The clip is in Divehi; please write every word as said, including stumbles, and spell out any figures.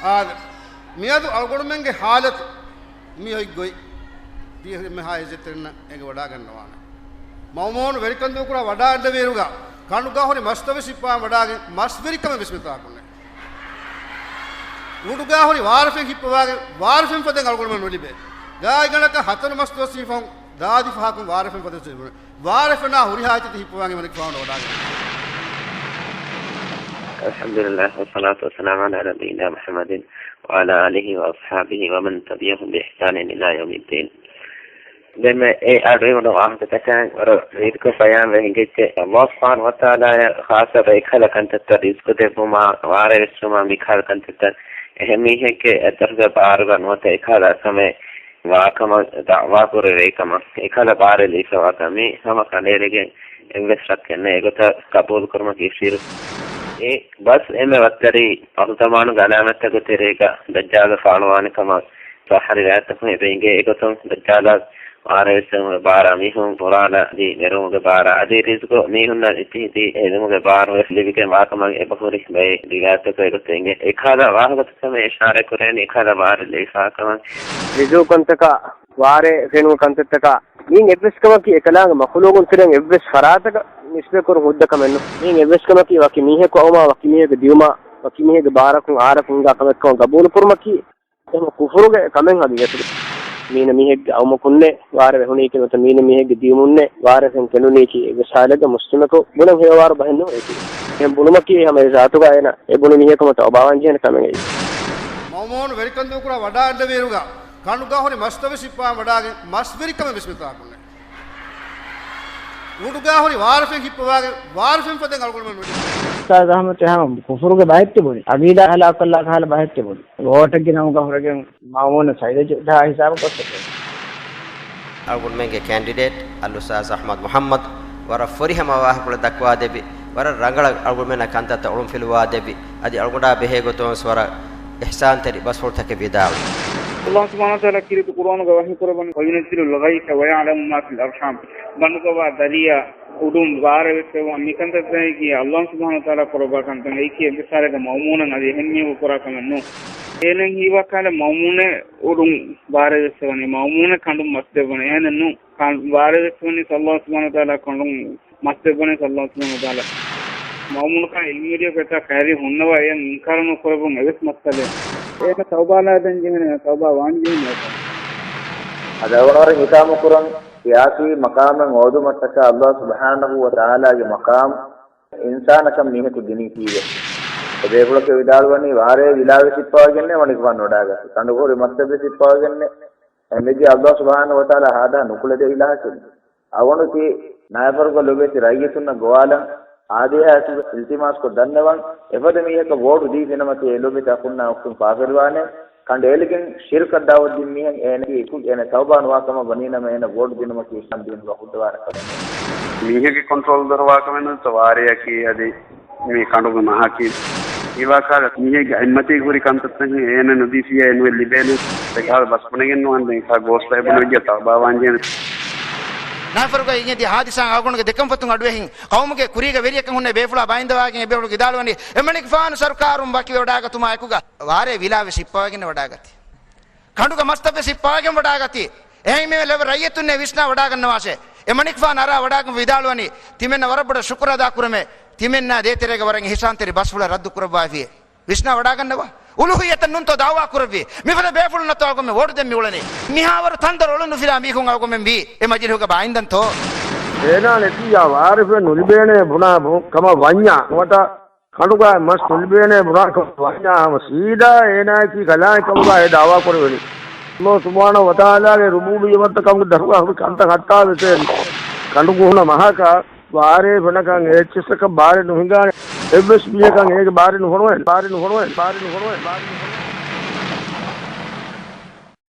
އާދެ، މިއަދު އަޅުގަނޑުމެންގެ ހާލަތު މި އޮތް ގޮތް ތިޔަ އެންމެހާ އިއްޒަތްތެރިންނަށް އެނގިވަޑާގަންނަވާނެ. މައުމޫނު ވެރިކަން ދޫކުރާ ވަޑާންދެވިއިރުގަ ކަނޑުގާ ހުރި މަސްތައް ވެސް ހިއްޕަވާ ވަޑާގެން މަސް ވެރިކަމެއް ވެސް މިތާކުންނެ. އުޑުގާ ހުރި ވާރެފެން ހިއްޕަވާގެން ވާރެފެން ފަދައިން އަޅުގަނޑުމެން ނުލިބޭ. ގާތްގަނޑަކަށް ހަތަރު މަސް ދުވަސް ހިފަން ދާދި ފަހަކުން ވާރެފެން ފަދައިން ވާރެފެނާ ހުރިހާ އެއްޗެތި ހިއްޕަވާގެން ވަނިކި ފާވަން ވަޑާގެން. الحمد لله والصلاة والسلام على نبينا محمد وعلى آله وأصحابه ومن تبعهم بإحسان إلى يوم الدين. ދެންމެ އެ އަޑުއިވުނު ވާހަކަތަކަށް ވަރަށް ރީތިކޮށް ބަޔާންވެ ހިނގައްޖެ. ﷲ ސުބްޙާނަހޫ ވަތަޢާލާއަށް ޚާއްޞަ އެކަހަލަ ކަންތައްތައް، ރިޒްޤު ދެއްވުމާ، ވާރޭ ވެއްސުމާ، މިކަހަލަ ކަންތައްތައް އެހެން މީހެއްގެ ދަށުގެ ބާރުގަ ނުވަތަ އެކަހަލަ ކަމެއް ވާކަމަށް ދަޢުވާކުރެވޭ ކަމަށް، އެކަހަލަ ބާރެއް ލިބިފަވާކަން މި ހަމަ ކަނޑައެޅިގެން އެއްވެސް ޝައްކެއް ނެތް. އެގޮތަށް ޤަބޫލުކުރުމަކީ ޝިރުކު. އެ ބަސް އެންމެ ވައްތަރީ އަހުލުޒަމާނުގެ ޢަލާމަތްތަކުގެ ތެރޭގަ ދައްޖާލު ފާޅުވާނެ ކަމަށް ޞައްޙަ ރިވާޔަތްތަކުން އެބަ އެނގޭ. އެގޮތުން ދައްޖާލާ ވާރޭ ވެއްސެވުމުގެ ބާރާ މީހުން ބުރާލާ އަދި ނެރުމުގެ ބާރާ އަދި ރިޒްޤު މީހުންނަށް އިއްޒަތް އެދުމުގެ ބާރު ވެސް ލިބިގެން ވާކަމަށް އެބަހުރި ބައެއް ރިވާޔަތްތަކުން އެގޮތަށް އެނގޭ. އެކަހަލަ ވާހަކަތަކަށް މި އިޝާރާތް ކުރެވެނީ އެކަހަލަ ބާރެއް ލިބިފަވާކަމަށް. ނުޒޫލު ކަންތަކާ، ވާރޭ ފެނުނު ކަންތައްތަކާ، މިއިން އެއްވެސް ކަމަކީ އެކަލާނގެ މަޚުލޫގުން ތެރެއިން އެއްވެސް ފަރާތަކަށް ނިސްބަތްކުރުން ހުއްދަ ކަމެއް ނޫން. މިއިން އެއްވެސް ކަމަކީ ވަކި މީހަކު އައުމާ، ވަކި މީހެއްގެ ދިއުމާ، ވަކި މީހެއްގެ ބާރަކުން އާރަކުން ހިނގާ ކަމެއްކަމަށް ގަބޫލުކުރުމަކީ އެހެން ކުފުރުގެ ކަމެއް ހަގީގަތުގަ. މީނަ މީހެއްގެ އައުމަކުންނޭ ވާރޭ ވެހުނީކީ ނުވަތަ މީނަ މީހެއްގެ ދިއުމުންނޭ ވާރޭ ފެން ކެނޑުނީކީ އެއްވެސް ހާލެއްގަ މުސްލިމަކު ބުނަން ހެޔޮވާރު ބަހެއް ނޫން އެކީ. އެހެން ބުނުމަކީ ހަމަ އެ ޒާތުގަ އޭނަ އެ ބުނި މީހަކު މަތަ އޮބާވާންޖެހޭނެ ކަމެއް އެއީ. މައުމޫނު ވެރިކަން ދޫކުރާ ވަޑާންދެވިއިރުގަ ކަނޑުގާ ހުރި މަސްތައް ވެސް ހިއްޕަވާ ވަޑާގެން މަސް ވެރިކަމެއް ވެސް މިތާކުންނެ. އުޑުގާ ހުރި ވާރެފެން ހިއްޕަވާގެން ވާރެފެން ފަދައިން އަޅުގަނޑުމެން ނުލިބޭ. އުސްތާޛު އަޙްމަދު ހަމަ ކުފުރުގެ ބަހެއް ތިބުނީ. އަގީދާ ހަލާކުކޮށްލާ ކަހަލަ ބަހެއް ތިބުނީ. ވޯޓެއްގެ ނަމުގަ ހުރެގެން މައުމޫނަށް ސައިލަޖު ދާ ހިސާބަށް ގޮސްފަ. އަޅުގަނޑުމެންގެ ކެންޑިޑޭޓް އަލްއުސްތާޛު އަޙްމަދު މުޙައްމަދު ވަރަށް ފުރިހަމަ ވާހަކަފުޅެއް ދައްކަވާދެއްވި، ވަރަށް ރަނގަޅަށް އަޅުގަނޑުމެންނަށް ކަންތައްތައް އޮޅުންފިލުވާދެއްވި، އަދި އަޅުގަނޑާ ބެހޭ ގޮތުން ވެސް ވަރަށް އިޙްސާންތެރި ބަސްފުޅުތަކެއް ވިދާޅުވި. ﷲ ސުބްޙާނަހޫ ވަތަޢާލާ ކީރިތި ޤުރްއާނުގަ ވަޙީ ކުރައްވަނީ، وَيُنَزِّلُ الْغَيْثَ وَيَعْلَمُ مَا فِي الْأَرْحَامِ. ބަނޑުގަވާ ދަރިޔާ އުޑުން ވާރޭ ވެއްސެވުން މިކަންތައްތަކީ ﷲ ސުބްޙާނަހޫ ވަތަޢާލާ ކުރައްވާ ކަންތައް. އެއީކީ އެއްވެސް ހާލެއްގަ މައުމޫނަށް އަދި އެހެން މީހަކު ކުރާ ކަމެއް ނޫން. އޭނަ ހީވާ ކަހަލަ މައުމޫނެއް އުޑުން ވާރޭ ވެއްސެވަނީ، މައުމޫނެއް ކަނޑުން މަސް ދެއްވަނީ. އެހެނެއް ނޫން. ކަން-، ވާރޭ ވެއްސެވަނީ ﷲ ސުބްޙާނަހޫ ވަތަޢާލާ ކަނޑުން މަސް ދެއްވަނީ ﷲ ސުބްޙާނަހޫ ވަތަޢާލާ. މައުމޫނުކަން އިލްމުވެރިޔަކު އެތާ ކައިރި ހުންނަވާ އެއަށް އިންކާރު ނުކުރެއްވުން އެވެސް މައްސަލައެއް. އޭނަ ތައުބާ ލާދޭން ޖެހޭނެ، ތައުބާ ވާން ޖެހޭނެ. އަދި އަޅުގަނޑު ހިތާމަކުރަން ސިޔާސީ މަޤާމެއް ހޯދުމަށްޓަކާ ﷲ ސުބްޙާނަހޫ ވަތަޢާލާގެ މަޤާމް އިންސާނަކަށް މީހަކު ދިނީ ކީއްވެ؟ އެބޭފުޅަކީ ވިދާޅުވަނީ ވާރޭ ވިލާވެސް ހިއްޕަވައިގެންނޭ ވަނިކުފާނު ވަޑާގަތީ. ކަނޑުގަ ހުރި މަސްތައްވެސް ހިއްޕަވައިގެންނޭ. އެމެޖި ﷲ ސުބްޙާނަހޫ ވަތަޢާލާ ހާދަ ނުކުޅެދޭ އިލާހަކީ. އަވަނޑުތީ ނާއިފަރުގަ ލޮބެތި ރައްޔިތުންނަށް ގޮވާލަން އާދޭހާ އެކުގަ އިލްތިމާސްކޮށް ދަންނަވަން، އެފަދަ މީހަކަށް ވޯޓު ދީފިނަމަތީ އެ ލޮބެތި އަޚުންނާ އުޚްތުން ފާފަވެރިވާނެ. ކަނޑައެޅިގެން ޝިރްކަށް ދަޢުވަތު ދިން މީހެއް އޭނަގެ އެކު އޭނަ ތައުބާ ނުވާ ކަމަށް ވަނީނަމަ އޭނަ ވޯޓު ދިނުމަކީ އިސްލާމް ދީނުގަ ހުއްދަވާނެ ކަމެއް ނޫން. މީހެއްގެ ކޮންޓްރޯލް ދޮރުވާ ކަމެއް ނޫންތޯ ވާރޭއަކީ އަދި މި ކަނޑުގެ މަހަކީ. ހީވާކަހަލަ މީހެއްގެ އެއްމަތީގަ ހުރި ކަންތައްތަކެއް އޭނަ ނުދީފިއްޔާ އެންމެ ލިބޭނެ. އެކަހަލަ ބަސް ބުނެގެން ނުވަންދެން އެކަހަލަ ގޯސް ބަހެއް ބުނެވިއްޔާ ތައުބާވާންޖެހޭނެ. ނާއިފަރުގައި އިނގޭ ދިޔަ ހާދިސާ އަޅުގަނޑުގެ ދެކަންފަތުން އަޑުއެހިން ޤައުމުގެ ކުރީގަ ވެރިޔަކަށް ހުންނަ ބޭފުޅާ ބައިންދަވާގެން އެބޭފުޅުން ވިދާޅުވަނީ އެމަނިކުފާނު ސަރުކާރުން ވަކިވެވަޑާގަތުމާ އެކުގަ ވާރޭ ވިލާ ވެސް ހިއްޕަވައިގެން ވަޑާގަތީ. ކަނޑުގަ މަސްތައް ވެސް ހިއްޕަވައިގެން ވަޑާގަތީ. އެހެންވީމަ ލޮބުވެތި ރައްޔިތުންނޭ ވިސްނާ ވަޑާގަންނަވާށޭ. އެމަނިކުފާނު އަރާ ވަޑާގެން ވިދާޅުވަނީ ތިމެންނަށް ވަރަށް ބޮޑަށް ޝުކުރު އަދާކުރަމޭ. ތިމެންނާ ދޭތެރޭގަ ވަރަށް އިޙްސާންތެރި ބަސްފުޅެއް ރައްދު ކުރައްވައިފިއޭ. ވިސްނާ ވަޑާގަންނަވާ. އުލޫހިއްޔަތަށް ނޫންތޯ ދަޢުވާ ކުރެއްވީ؟ މިފަދަ ބޭފުޅުންނަށްތޯ އަޅުގަނޑުމެން ވޯޓު ދޭން މިއުޅެނީ؟ މިހާވަރު ތަންދޮރު އޮޅުން ނުފިލާ މީހުން އަޅުގަނޑުމެން ވީ އެ މަޖިލިހުގަ ބައިންދަންތޯ؟ އޭނާ ނެތިއްޔާ ވާރޭ ފެން ނުލިބޭނޭ ބުނާ ބު-، ކަމަށް ވަންޏާ ނުވަތަ ކަނޑުގަ މަސް ނުލިބޭނޭ ބުނާ ކަމަށް ވަންޏާ ހަމަ ސީދާ އޭނާއަކީ ކަލާނގެ ކަމުގަ އެ ދަޢުވާ ކުރެވެނީ. ﷲ ސުބްޙާނަހޫ ވަތަޢާލާގެ ރުބޫބިއްޔަތް ވަންތަކަމުގެ ދަށުގަ ހުރި ކަންތައް ހައްޓާލައްވާ ވެސް ކަނޑު ކުހުނަ މަހަކަށް ވާރޭ ފެނަކަށް އެއްޗިއްސަކަށް ބާރެއް ނުހިނގާނެ. އެއްވެސް މީހަކަށް އޭގެ ބާރެއް ނުފޮނުވޭ. ބާރެއް ނުފޮނުވޭ. ބާރެއް ނުފޮނުވޭ. ބާރެއް ނުފޮނުވޭ.